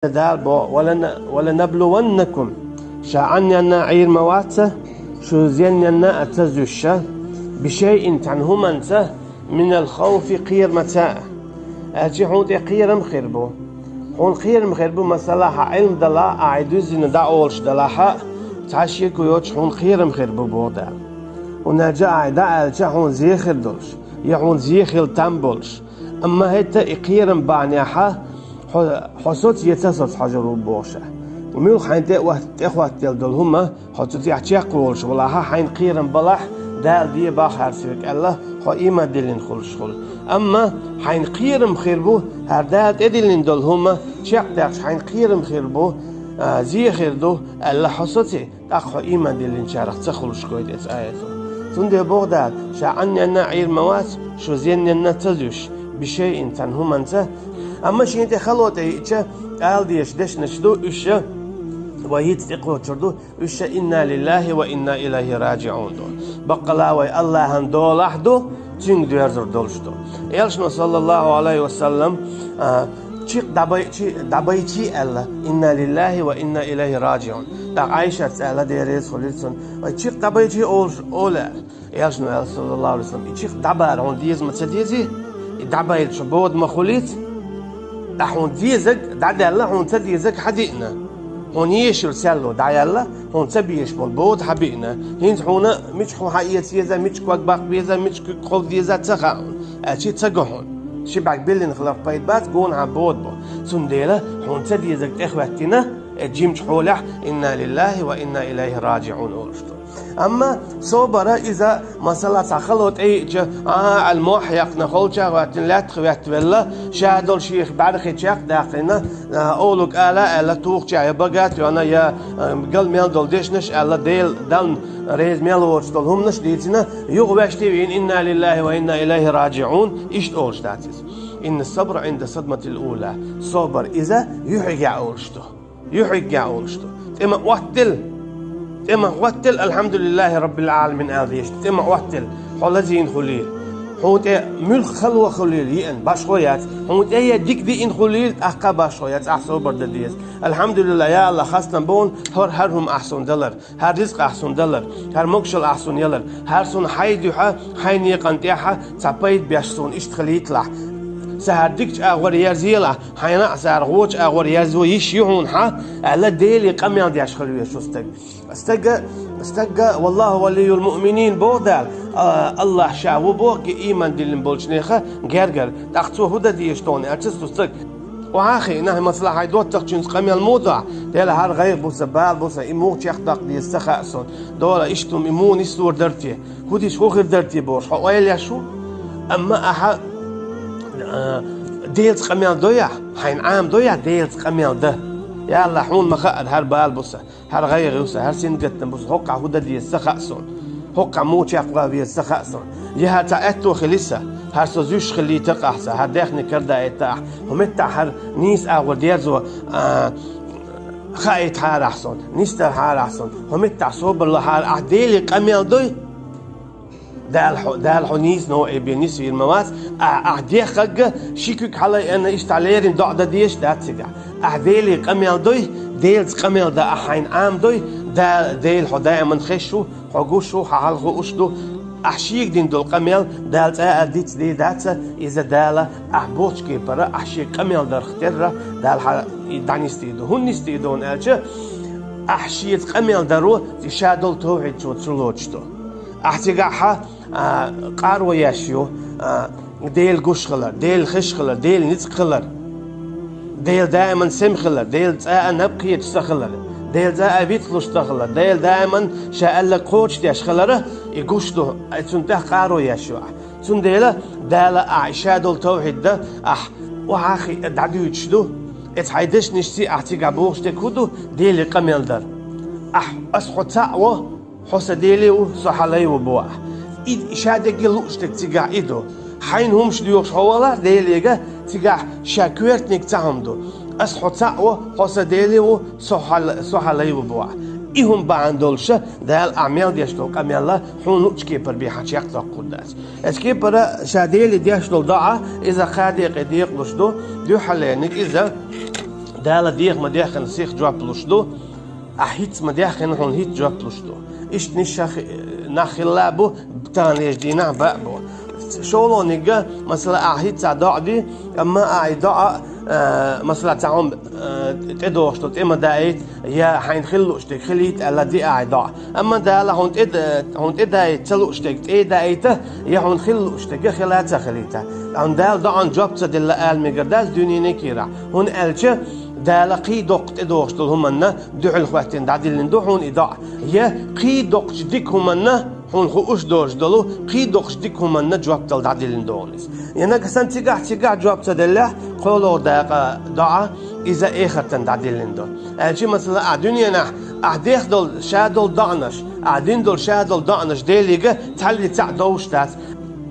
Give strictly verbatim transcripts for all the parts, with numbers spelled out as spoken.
Дала бо: «Валана-, валанаблуваннакум». Ша Ӏанненна Ӏийр ма вац, шу зенненна а ца зуьш, бишайин цхьана хӀуманца, минал хавфи кхерамца. Аьлча хьуна тӀе кхерам хир бу. Хьуна кхерам хир бу, масала, хьан Ӏилма далахь, ахьа дуьззина дӀаолуш далахь, цхьа шеко йоцуш хьуна кхерам хир бу, боху Дала. ХӀунда аьлча ахьа дӀааьлча хьуна зе хир долуш, я хьуна зе хила там болуш. Амма хӀетта и кхерам бахьанехь хьо, хьо соцу я ца соцу хьожур ву боху ша. Муьлхха хьайна тӀе а отта-, тӀехӀоттаделла долу хӀума, хьо цу тӀехь чекхволуш валахь, хьайна кхерам балахь, Дала де бахара соьга аьлла, хьо ийман диллина хуьлуш хуьлу. Амма хьайна кхерам хир бу, хӀара Дала тӀедиллина долу хӀума чекхдаьккхича хьайна кхерам хир бу, а, зе хир ду аьлла хьо соций, тӀаккха хьо ийман диллинчарах ца хуьлуш гойту эцу аято. Цундела боху Дала: «Ша Ӏанненна Ӏийр ма вац, шу зенненна ца зуьш, бишайин цхьана хӀуманца». Амма шена тӀе хало тӀеиъча, ала дезаш дешнаш ду, уьш ша вай хӀинца тӀекхочур ду, уьш ша «Инна лиллахи ва инна илайхи раджиӀун» ду. Баккъала вай Аллахьан долахь ду, Цуьнга доьрзур долуш ду. Элчано, саллаллаху алейхи ва саллам, а, чекх дӀабайчи, дӀабайчи аьлла: «Инна лиллахи ва инна илайхи раджиун». ТӀаккха Ӏайшатца аьлла, Дела реза хуьлийла цунна: «Вай чекх дӀабайчи олуш, олу», – аьлла. Элчано аьлла, саллаллаху алейхи ва саллам: «И чекх дӀабар хьуна деза ма ца дезий? И дӀабайча бода ма хуьлийца? Ахьа хьуна дезаг дӀадаьлла, хьуна ца дезаг хьадиъна». Хьуна ешар серло дӀаяьлла, хьуна ца безаш болу бода хьан биъна. ХӀинца хьуна мича хьу хьан эца еза, мича ког баккха беза, мича куьг кховда еза ца хаьа хьуна. Аьлча ца го хьуна. Ши бӀаьрг биллина хиларх пайда бац, гонаха бода бу. Цундела хьуна ца дезаг тӀехӀоьттина, э, жимачу хьолехь «Инна лиллахи ва инна илайхи раджиун» олуш ду. Амма собара иза, масала, цхьа хало тӀеиъча, а, аьлла мохь яьккхина, холча а хӀоьттина, лаьттах хӀоьттавелла, ша долу шех бӀаьрхи чекх а даьккхина, а, олуг ала а аьлла, тухуча я багат а йона, я, а, гал мел долу дешнаш а аьлла, Дела, Далла реза мел воцуш долу хӀуманаш а дийцина, юха ваьшти а вийна, «Инна лиллахи ва инна илайхи раджиун», иштта олуш дац иза. «Инна сабра Ӏинда садматил ула». Собар иза юьхьигехь олуш ду. Юьхьиггехь олуш ду. ТӀе ма-хӀоттийла. ТӀе ма-хӀоттийла, «Алхьамдулиллахи раббил Ӏаламин» аьлла дезаш. ТӀе ма-хӀоттийла. Хьо лазийна хуьлийла. Хьуна тӀе муьлхха хало хуьлийла, йиъна башхо яц. Хьуна тӀе я дика диъна хуьлийла, тӀаккха башхо яц. Ахь собар дан деза. «Алхьамдулиллах, я АллахӀ, хастам бу хьуна, хӀара хӀара хӀума ахь суна далар. ХӀара ризкъ ахь суна далар, хӀара могушалла ахь суна ялар, хӀара суна хьайн дуьхьа, хьайн некъан тӀехь цхьа пайда беш суна иштта хилийталахь. Сан хӀара дикачу агӀор ерзаелахь, хьайна а сан хӀара гӀочу агӀор ерзо йиш ю хьуна хьан», – аьлла, Деле къамел деш хила веза шу стаг. Стага, стага, «Валлаху валийюл муъминин», – боху Дала, а, АллахӀ ша ву боху и ийман диллина болчу нехан гергара. ТӀаккха цо хӀун дан дезаш ду аьлча, цу стаг Охьа а хиъна, масала, хьайн доттагӀчуьнца къамел муха до ахь? Дела, хӀара гӀайгӀа бу сан, бала бу сан, и муха чекхдаккха деза ца хаьа суна. Дора, иштта хӀума и муха нислур дара те? ХӀун дича хӀун хир дара те бохуш, хьо ойла еш ву? Амма ахьа, а, Делаца къамел дой ахь, хьайна Ӏама дой ахь Делаца къамел дан? Я АллахӀ, хьуна ма хаьара, хӀара бала бу сан. ХӀара гӀайгӀа ю сан, хӀара сингаттам бу сан, хӀокхахь хӀун дан деза ца хаьа суна, хӀокхахь муха чекхван веза ца хаьа суна. Я хӀара цхьа аьтто хили сан, хӀара со зуьйш хилийтакх ахь сан, хӀара даьхни карадаийта ахь, хӀун меттахь хӀара нийса агӀор дерзо, а, хаийтахьара ахь суна, нисдархьара ахь суна, хӀун меттахь собар лахьара ахь Деле къамел дой? Дала хьо, Дала хьо нийса новкъа бен нисвийр ма вац, а, ахь деххагга, ши куьг хьалаайъина иштта леррина доӀа дан дезаш дац цигахь. Ахь Деле къамел дой, Делаца къамел дан ахь хьайна Ӏама дой, Дала, Дела хьо даиман хезаш ву, хьо гуш ву, хьан хьал хууш ду. Ахь шега дина долу къамел Дала цкъа а дицдийр дац, иза Дала ахь боцчу кепара, ахь шега къамел дарх терра, Дала хьан и дӀанисдийр ду. ХӀунда нисдийр ду аьлча, ахь шеца къамел даро, и ша долу тавхьид цо чулоцуш ду. Ахь цигахь хьан, а, къаро еш ю, а, Дела гуш хилар, Дела хезаш хилар, Дела ницкъ хилар, Дела даиман сема хилар, Дела цкъа а наб кхеташ ца хилар, Дела цкъа а вицлуш ца хилар, Дела даиман ша аьлларг кхочушдеш хилар, и гуш ду, и цунна тӀехь къаро еш ю ахь. Цундела Дала ахь и ша долу тавхьид дан ахь охьа а хиъна дӀадуьйцуш ду. Эцу хьайн дешнашций ахь цигахь бохуш дерг хӀун ду? Деле къамел дар. Ахь, ас хьо цхьаъ во, хьо сан Деле ву, со хьан лай ву боху ахь. И ша дерриге лууш дерг цигахь и ду. Хьайна хӀумаш доьхуш хьо валахь Делега, цигахь ша коьртаниг цхьа хӀума ду. Ас хьо цхьаъ во, хьо сан Деле ву, со хьан, со хьан лай ву боху ахь. И хӀума бахьана долуша Дала ахь мел деш долу къамел хьуна луучу кепара бен хьан чекхдоккхур дац. Эцу кепара ша Деле деш долу доӀа, иза кхаа декъе декъалуш ду, дуьххьарлерниг иза Дала деха ма деххина сиха жоп луш ду, ахь хӀинца ма деххина хьуна хӀинца жоп луш ду. Иштта нисса хи-, нах хилла бу, таханлерчу дийнахь бан а бу. ШолгӀаниг, масала, ахь хӀинца доӀа ди, амма ахь и доӀа, а, масала, цхьа хӀума, а, тӀедогӀуш ду, тӀе ма даийта, я хьайна хила лууш дерг хилийта аьлла ди ахь и доӀа. Амма Дала хьуна тӀе, хьуна тӀе даийта ца лууш дерг тӀе даийта, я хьуна хила лууш дерг хила а ца хилийта. Амма Дала доӀанна жоп ца делла ала мегар дац дуьненан кийрахь. ХӀунда аьлча Дала кхин доккха тӀедогӀуш долу хӀуманна дуьхьал хӀоьттина дӀадиллина ду хьуна и доӀа. Я кхин доккхачу дика хӀуманна, хьуна хууш долуш долу, кхин доккхачу дика хӀуманна жоп дала дӀадиллина ду хьуна иза. Я нагахь санна цигахь-цигахь жоп ца деллехь, кхоалгӀа дакъа доӀа, иза эхартана дӀадиллина ду. Аьлча, масала, ахь дуьненахь, ахь дех долу, ша долу доӀанаш, ахь дина долу, ша долу доӀанаш Делига цхьаллиг цхьаъ довш дац,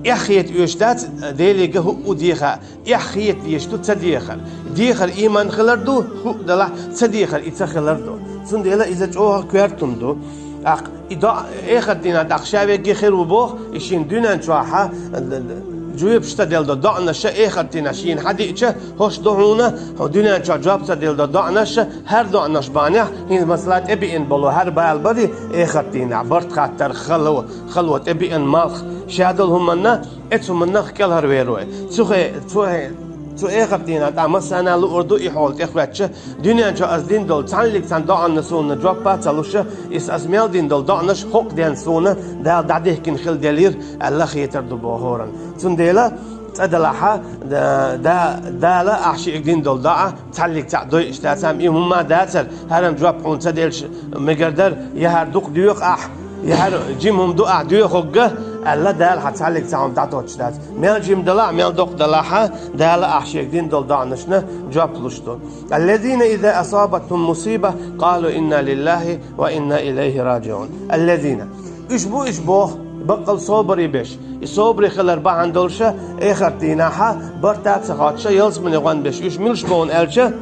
эхь хета оьшуш дац, Делига хӀуъу деха, эхь хета дезаш ду ца дехар. Дехар ийман хилар ду, хӀуъу далахь ца дехар и ца хилар ду. Цундела иза чӀогӀа коьрта хӀума ду. ТӀаккха и доӀа эхарт дийнахь тӀаккха ша верриге хир ву боху, и шена дуьнен чохь а, д-, д-, жоьпаш ца делла доӀанаш ша эхарт дийнахь шена хьан диъча, хӀорш ду хьуна, хьо дуьнен чохь жоп ца делла доӀанаш ша, хӀара доӀанаш бахьанехь, хӀинца масала тӀебеана болу хӀара бала барий эхарт дийнахь, барт хаттар, хало, хало тӀебеана малх, ша долу хӀуманна, Эцу хӀуманах кӀелхьарвер вай. Цу хе-, цу хе-, цу эхарт дийнахь тӀаккха массарна а луур ду и хьол тӀехӀоьттича, дуьнен чу ас дина долу цхьаллиг цхьана доӀанна суна жоп а ца луш, иза ас мел дина долу доӀанаш хӀокху денна суна Дала дӀадихкина хила делира аьлла хетар ду боху хӀоранна. Цундела цкъа делахь а, да-, да-, Дала ахь шиъ дина долу доӀа цхьаллиг цхьаъ дойуш дац, амма и хӀума а дацара, хӀара жоп хьуна ца делча мегар дара, я хӀара дукха доьху ахь, я хӀара жима хӀума ду ахь доьхург, аьлла, Дала хьан цхьаллиг цхьа хӀума дӀатоттуш дац. Мел жима далахь а, мел доккха далахь а, Дала ахь шега дина долу доӀанашна жоп луш ду. الذين إذا أصابتهم مصيبة قالوا إنا لله وإنا إليه راجعون. الذين. Уьш бу уьш боху, баккъал собаре беш. И собаре хилар бахьана долуша, эхарт дийнахьа, барта а ца хоттуша, ялсамане гӀон беш. Уьш муьлш боху аьлча,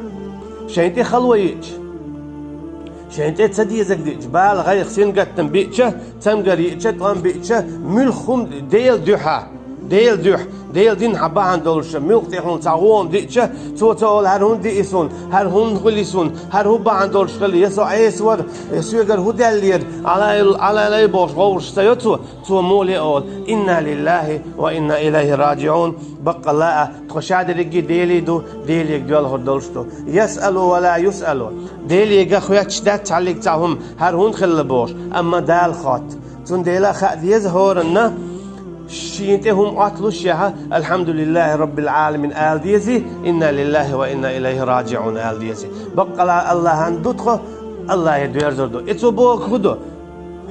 шайн тӀе хало йиъча, шайн тӀе ца дезаг диъча, бала, гӀайгӀа, сингаттам биъча, цамгар йиъча, тӀом биъча, муьлхха хӀума Делан дуьхьа, Делан дуьхьа, Делан дин хьан бахьана долуша, муьлхха тӀе хьуна цхьа гӀо хӀума диъча, цо ца олу: «ХӀара хӀунда диъ суна, хӀара хӀунда хуьлу суна, хӀара хӀун бахьана долуш хилла, я со Ӏеса вара, я соьгара хӀун даьллера, Ӏалай, Ӏалай бохуш гӀовгӀаш ца йо цо». Цо муха олу: «Инна лиллахи ва инна илайхи раджиун». Баккъалла а, тхо ша дерриге Делий ду, Делига доьлхур долуш ду. Ясъалу ва ла юсъалу. Делига хоьттуш дац цхьаллиг цхьа хӀума, хӀара хӀунда хилла бохуш, амма Дала хотту. Цундела хаа деза хӀоранна, шена тӀе хӀума Ӏотталуш яхьа, «Алхьамдулиллахи раббил Ӏаламин» ала дезий, «Инна лиллахи ва инна илайхи раджиун» ала дезий. Баккъала Аллахьан ду тхо, Аллахье доьрзур ду. И цо боху хӀун ду?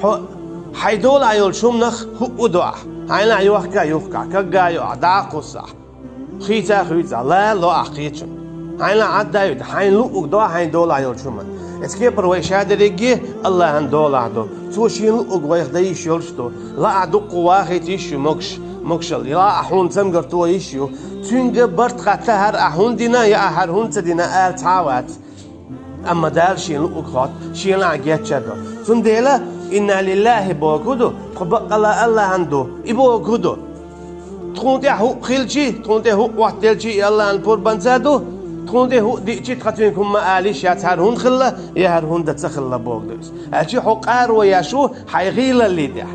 Хьо, хьайн долахь йолчу хӀуманах хӀуъу до ахь. Хьайна а йохка а юхкахь, кагга а йо ахь, дӀа а кхуссахь, хийца а хуьйцахь, ла а ло ахь кхечунна. Хьайна а Ӏадда а юьту, хьайна луъуг до ахь хьайн долахь йолчу хӀуманна. Эцу кепара вай ша дерриге Аллахьан долахь ду. Цо шена луъуг вайх дан йиш йолуш ду. Ла ахь дуккха вахийта йиш ю могуш, могушалла. Ла ахь хьуна цамгар то йиш ю. Цуьнга барт хатта хӀара ахь хӀунда дина, я ахь хӀара хӀунда ца дина ала цхьа а вац. Амма Дала шена луъург хотту, шена лаахь гечдар ду. Цундела, «Инна лиллахи» бохург хӀун ду, тхо баккъала Аллахьан ду, и бохург хӀун ду? Тхуна тӀехь хӀуъу хилчий, тхуна тӀе хӀуъу Ӏоттаделчий, и Аллахьан пурбанца а ду, тхуна тӀе хӀуъу диъчий, тхан цуьнга хӀумма а ала йиш яц, хӀара хӀунда хилла, я хӀара хӀунда ца хилла бохург ду иза. Аьлча хьо къаро еш ву хьайн гӀийлаллий тӀехь,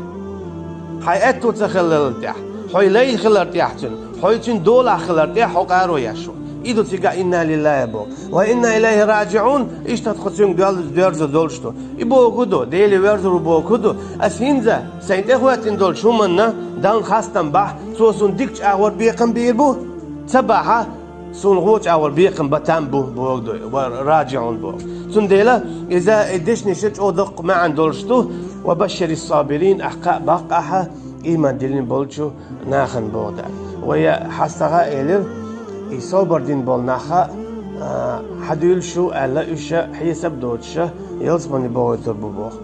хьайн аьтту ца хиллалла тӀехь, хьо лай хилар тӀехь цуьнан, хьо цуьнан долахь хилар тӀехь хьо къаро еш ву. И ду цигахь «Инна лиллахи» боху. «Ва инна илайхи раджиун», иштта тхо цуьнга доьл-, доьрзур долуш ду. И бохург хӀун ду, Деле верзур ву бохург хӀун ду, ас хӀинца сайн тӀехӀоьттина долчу хӀуманна Далла хастам бахь, цо суна дикачу агӀор бекхам бийр бу, ца бахьа, суна гӀочу агӀор бекхам бан там бу бохург ду, ва раджиун боху. Цундела иза и дешнаш чӀогӀа доккха маьӀна долуш ду, «Ва башширис сабирин», ахь кхаъ баккха ахьа, ийман диллина болчу нахана боху Дала. Вай хьастагӀа а элира, и собар дина болу нах а, а, хьадуьйлуш шу аьлла, уьш а хьесап доцуша, ялсамане бохуьйтур бу боху.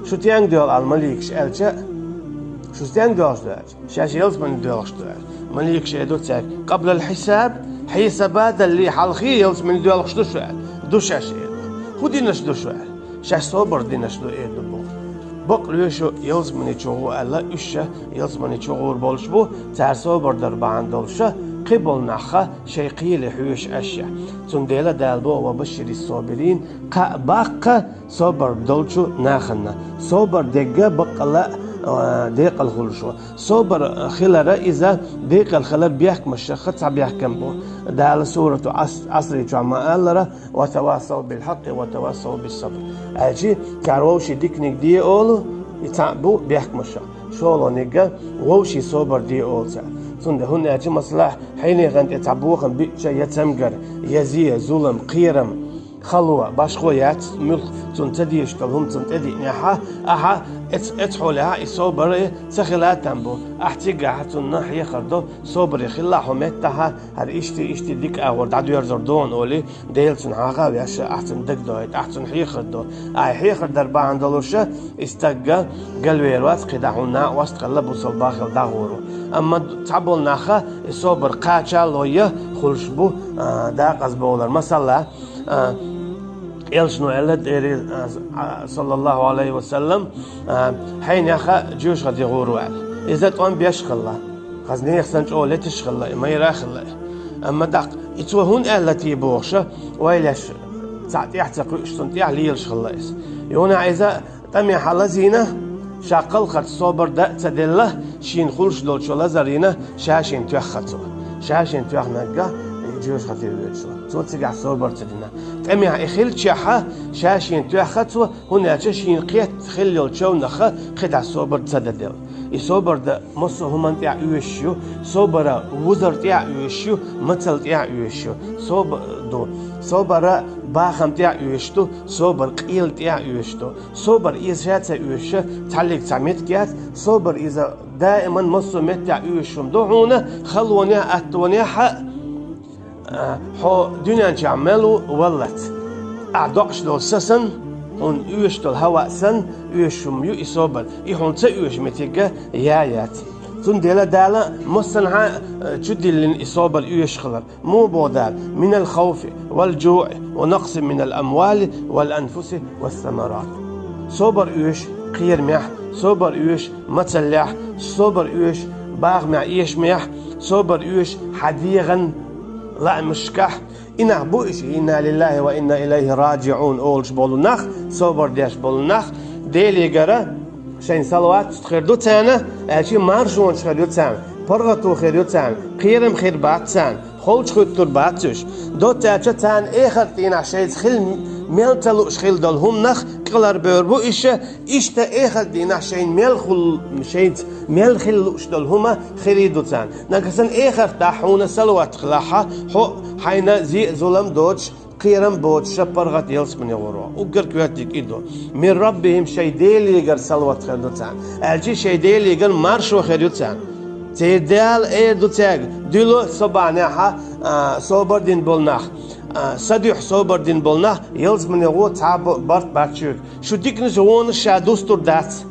Шу стенга доьлху ала маликаш аьлча, шу стенга доьлхуш ду аьлча, шаьш ялсамане доьлхуш ду аьлла. Маликаш эр ду цаьрга: «Къаблал хьисаб, хьесап а далале хьалхе ялсамане доьлхуш ду шу», аьлла. Ду шаьш, эр ду. ХӀун динаш ду шу аьлла? Шаьш собар динаш ду, эр ду боху. Бакъ лоьшу ялсамане чу гӀо аьлла, уьш а ялсамане чу гӀур болуш бу, цара собар дар бахьана долуша, Кхы болу нахха шайн кхеле хьоьжуш аш ша. Цундела Дала боху: «Ва башширис собирин», кхаъ баккха собар долчу нахана. Собар дегга баккъала а, декъала хуьлуш ву. Собар хилара иза декъала хилар бехкамашха цхьа бехкам бу. Дала сурату Ас-, Асри чохь ма-аллара: «Ва тавасав бил хьакъи, ва тавасав бис сабр». Аьлчи, цара вовшийн диканиг де олу, и цхьаъ бу бехкамашах. ШолгӀаниг а вовшийн собар де олу цара. Цундела хӀунда аьлча, масала, хьенехан тӀе цхьа бохам биъча, я цамгар, я зе, зулам, кхерам, хало, башхо яц, муьлхха цунна ца дезаш долу хӀума цунна тӀедиънехь, ахьа эц-, эцхьолехь и собаре ца хила там бу. Ахьа цигахь цунна хьехар до, собаре хилла хьо меттахьа, хӀара иштта, иштта дика агӀор дӀадоьрзур ду хьуна олий, Дела цунна хьаха а веш, ахьа цунна дагадоуьйту, ахьа цунна хьехар до. Ахьа хьехар дар бахьана долуша, и стагга галвер вац, кхидӀа хьуна накъост кхалла бусалба хила дӀагӀур ву. Амма цхьаболу нахха и собар кхачалло я хуьлуш бу, а, дакъазбовлар. Масала, а, элчано аьлла тӀери, а, а, саллаллаху алейхи ва саллам, а, хьенеха жоьжахати гӀур ву аьлла. Иза тӀом беш хилла. Хаза нехан санна чӀогӀа леташ хилла и, майра а хилла и. Амма тӀаккха и цо хӀунда аьлла те бохуша, ойла еш, цхьаъ тӀехь ца кхуьуш, цунна тӀехь лелаш хилла иза. Юна иза тӀамехьа лазийна, ша кхалхарца собар дан а ца делла, шена хуьлуш долчу лазарийна, ша шена тоьхна цо. Ша шена тоьхнарг а жоьжахати воьдуш ву. Цо цигахь собар ца дина. ТӀамехь и хилчахьа, ша шена тоьхна цо, хӀунда аьлча шена кхетта хилла йолу човнаха кхидӀа собар ца дан делла. И собар дан массо а хӀуманна тӀехь оьшуш ю, собара вузар тӀехь оьшуш ю, мацалла тӀехь оьшуш ю. Собар ду, собара бахам тӀехь оьшуш ду, собар къела тӀехь оьшуш ду. Собар иза ша ца оьшуша, цхьаллиг цхьа меттиг яц, собар иза даиман массо а меттехь оьшуш хӀума ду хьуна, халонехь, аттонехь а, а, хьо дуьнен чохь мел ву валлалц. Ахь докъуш долу са санна, хьуна оьшуш долу хӀаваъ санна, оьшуш хӀума ю и собар. И хьуна ца оьшу меттиг а я яц. Цундела Дала массанхьа, а, чудиллина и собар оьшуш хилар. Муха боху Дала: «Минал хауфи вал жуӀи ва накъсин минал амвали вал анфуси вас самарат». Собар оьшу кхерамехь, собар оьшу мацаллехь, собар оьшу бахамехь, эшамехь, собар оьшу хьан дегӀан лаамашкахь. И нах бу иша, «Инна лиллахи ва инна илайхи раджиун» олуш болу нах, собар деш болу нах, Делегара шайн салават хир ду царна, аьлчи маршонаш хир ю царна, паргӀато хир ю царна, кхерам хир бац царна, холчахӀуьттур бац уьш. Доцца аьлча, царна эхарт дийнахь шайца хила мел ца лууш хила долу хӀуманах кӀелхьарбевр бу иша, иштта эхарт дийнахь шайна мел хул-, шайца мел хила лууш долу хӀума хир ду царна. Нагахь санна эхартахь хьуна салават хилахьа, хьо хьайна зе а зулам доцуш, кхерам боцуша паргӀат ялсамане гӀур ву. Уггар коьртаниг и ду. Мин раббихим, шайн Делегара салават хир ду царна. Аьлчи шайн Делегара маршо хир ю царна. Церан Дала эр ду цаьрга: дуьло со бахьанехьа, а, собар дина болу нах, а, са дуьхьа собар дина болу нах ялсамане гӀо цхьа бо-, барт бац шуьга. Шу диканаш, вонаш ша дустур дац.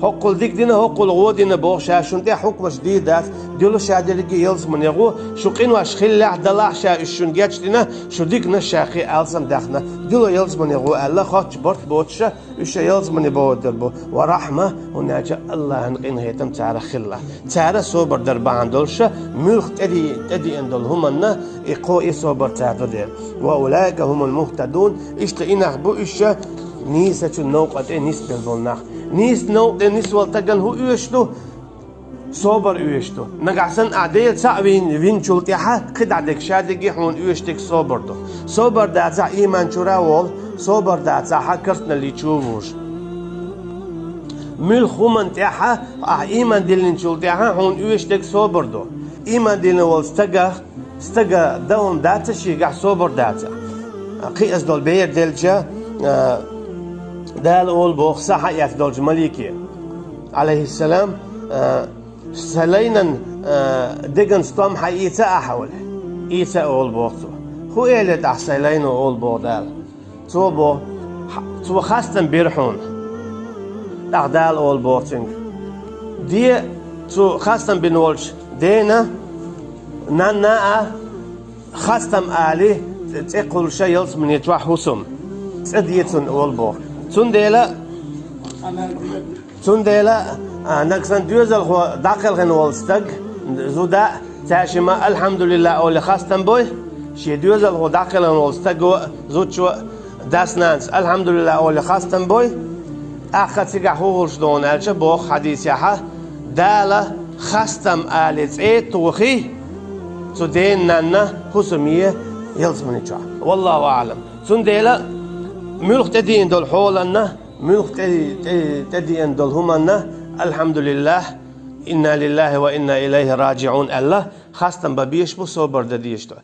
ХӀоккхул дика дина, хӀоккхул гӀо дина боху ша шуна тӀехь хьукмаш дийр дац, дуьло ша дерриге ялсамане гӀо, шу къинош хиллехь, далахь ша уьш шуна гечдина, шу диканаш ша кхин алсам даьхна, дуьло ялсамане гӀо аьлла, хоттуш барт боцуша, уьш ша ялсамане бохуьйтур бу. Ва рахьма, хӀунда аьлча Аллахьан къинхетам царах хилла. Цара собар дар бахьана долуша, муьлхха тӀеди-, тӀедеана долу хӀуманна, и кхо и собар цара ду дела. Ва улаика хумул мухтадун, иштта и нах бу уьш ша нийсачу новкъа тӀе нисбелла болу нах. Нийса новкъа тӀе нисвала тагана хӀун оьшуш ду? Собар оьшуш ду. Нагахь санна ахь Дела цхьаъ вин-, винчул тӀаьхьа кхидӀа дерг ша дерриге хьуна оьшуш дерг собар ду. Собар дацахь, иман чуьра а волу, собар дацахьа, керстаналли чу а вужу. Муьлхха хӀуманна тӀаьхьа, ахь иман диллинчул тӀаьхьа хьуна оьшуш дерг собар ду. Иман диллина волу стагах, стага дан хӀума дац шегахь, собар дацахь. Кхиаза долу бер делча, а, Дала олу боху, са хьаэцна долчу малике, алейхиссалам, а, сан лайнан, а, деган стом хьаийца ахьа олий. Ийца олу боху цо. ХӀун элира тӀаккха сан лайно олу боху Дала? Цо боху, хьа-, цо хастам бира хьуна. ТӀаккха Дала олу боху цуьнга: де цу хастам бина волчу дена, нанна а хастам али, цӀе кхуллуша ялсамане чохь хӀусам. ЦӀе де цунна олу боху. Цундела Цундела, а, нагахь санна доьзалхо дӀакхелхина волу стаг, зуда, Цаьршимма «Альхьамдулиллахь» олий хастам бой, шен доьзалхо дӀакхелхина волу стаго а, зудчо а, дас-нанас «Альхьамдулиллахь» олий хастам бой, тӀаккха цигахь хӀун хуьлуш ду аьлча, боху хьадисехь, Дала хастам олий цӀе а тухий, цу дена-нанна хӀусаме ялсамани чохь. Валлаху аӀлам. Цундела муьлхха тӀедеана долу хьоланна, муьлхха тӀе, тӀе, тӀедеана долу хӀуманна «Альхьамдулиллахь, инна лиллахьи ва инна илайхьи раджиӀун» аьлла, хастам бан безаш бу, собар дан дезаш ду.